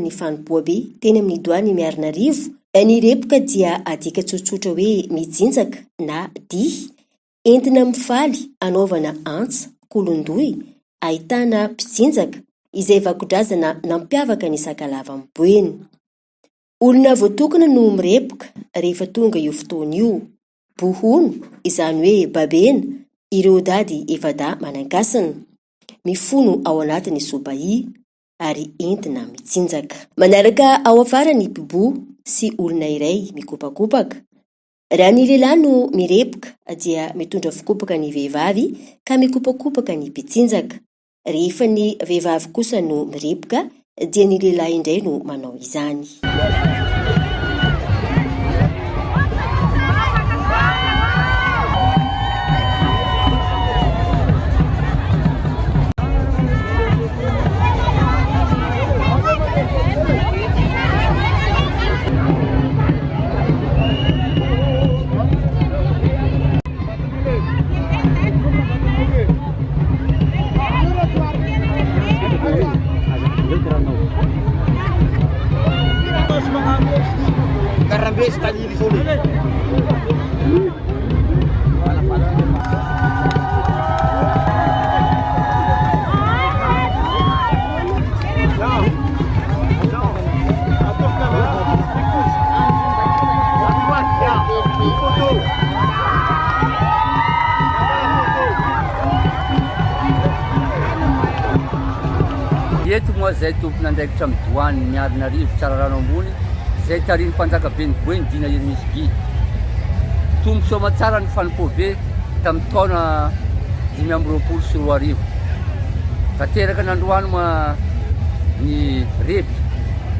ny fanompoabe teny amin'ny Doany Miarinarivo, ny reboka dia adika tsotsotra hoe mijinjaka na dihy, entina mifaly anaovana antsa, kolondoy, ahitana mpijinjaka, izay vakodrazana nampiavaka ny Sakalava Boeny. Olona voatokana no mirepoka rehefa tonga io fotoana io. Bohono, izany hoe babena, ireo dady efa-dahy manan-kasina. Mifono ao anatin'ny sobahy ary entina mitsinjaka. Manaraka ao afara ny mpiboho sy olona iray mikopakopaka. Raha ny lehilahy no mirepoka dia mitondra fikopaka ny vehivavy ka mikopakopaka ny mpitsinjaka. Rehefa ny vehivavy kosa no mirepoka dia ny lehilahy indray no manao izany. Eto moa izay tompon'andraikitra amin'ny doany Miarinarivo Tsararano Ambony izay tarihin'ny mpanjaka ben'ny Boeny Dina Hermisy Guy. Tombo soamantsara ny fanompoabe tamin'ny taona 2025. Tanteraka nandroany moa ny rebika.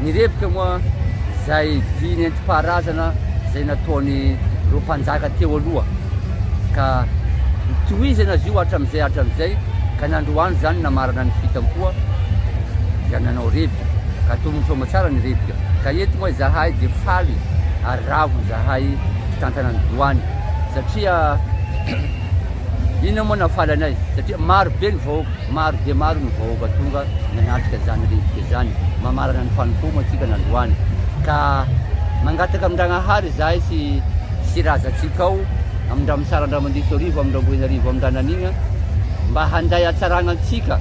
Ny rebika moa izay dihy nentim-paharazana izay nataon'ireo mpanjaka teo aloha ka notohizana izy io hatramin'izay hatramin'izay ka nandroany izany namarana ny fitampoha dia nanao rebika ka tombony soamatsara ny rebika ka eto moa izahay dia faly ary ravo izahay mpitantana ny doany satria inona moa nafaly anay satria maro be ny vahoaka Maro dia maro ny vahoaka tonga nanatrika izany rivotra izany. Mamarana ny fanompoana antsika nandroany. Ka mangataka amin-dragnahary izahay sy sy razantsika ao, amin-dRamisara Andramandisoarivo, amin-dRamboenarivo, amin-dRananigna, mba handay hatsaragna antsika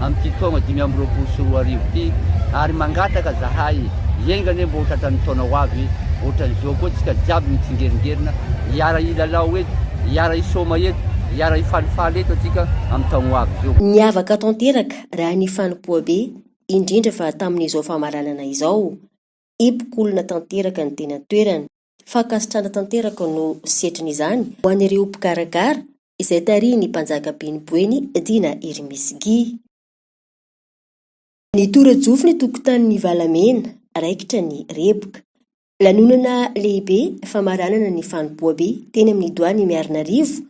amin'ity taogna 2025 ity. Ary mangataka zahay, enga anie mba ho tratran'ny taona ho avy ohatran'izao koa tsika jiaby mitsingeringerina, hiara-hilalao eto, hiara-hisôma eto, Hiara-hifalifaly eto antsika amin'ny taogno ho avy izao. Niavaka tanteraka raha ny fanompoabe, indrindra fa tamin'izao famaranana izao. Hipoka olona tanteraka ny teny an-toerana. Fankasitrahana tanteraka no setrin'izany ho an'ireo mpikarakara izay tarihin'ny mpanjaka Ben'ny Boeny Dina Hermisy Guy. Nitora-jofo ny tokotanin'ny Valamena, raikitra ny reboka. Lanonana lehibe famaranana ny fanompoabe teny amin'ny Doany Miarinarivo.